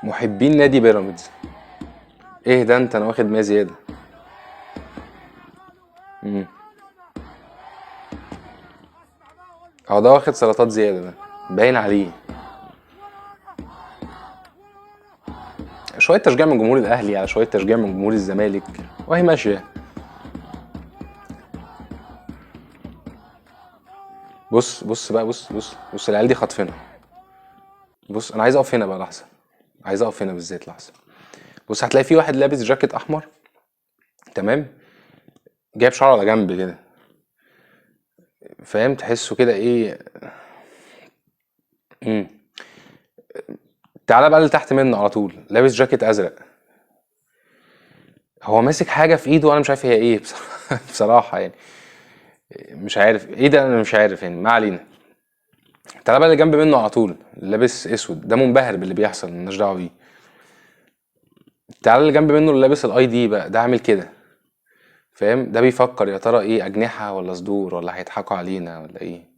محبين نادي بيراميدز. ايه ده انت، انا واخد 100 زيادة. امم هو ده واخد سلطات زيادة، ده باين عليه. شوية تشجيع من جمهور الاهلي على شوية تشجيع من جمهور الزمالك، وهي ماشية. بص بص بقى، بص بص بص، العيال دي خاطفينها. بص انا عايز اقف هنا بقى لحظة، عايز اقف هنا بالذات لحظة. بص هتلاقي في واحد لابس جاكيت احمر، تمام، جايب شعره على جنب كده، فاهم، تحسه كده ايه. امم تعالى بقى اللي تحت منه على طول، لابس جاكيت ازرق، هو ماسك حاجة في ايده وانا مش عارف هي ايه بصراحة، بصراحة يعني مش عارف ايه ده، انا مش عارف يعني، ما علينا. تعالى بقى اللي جنب منه على طول، لابس اسود، ده منبهر باللي بيحصل، مالناش دعوه بيه. تعالى اللي جنب منه اللي لابس ال ID بقى، ده عامل كده، فاهم، ده بيفكر يا ترى ايه، اجنحة ولا صدور، ولا هيضحكوا علينا ولا ايه.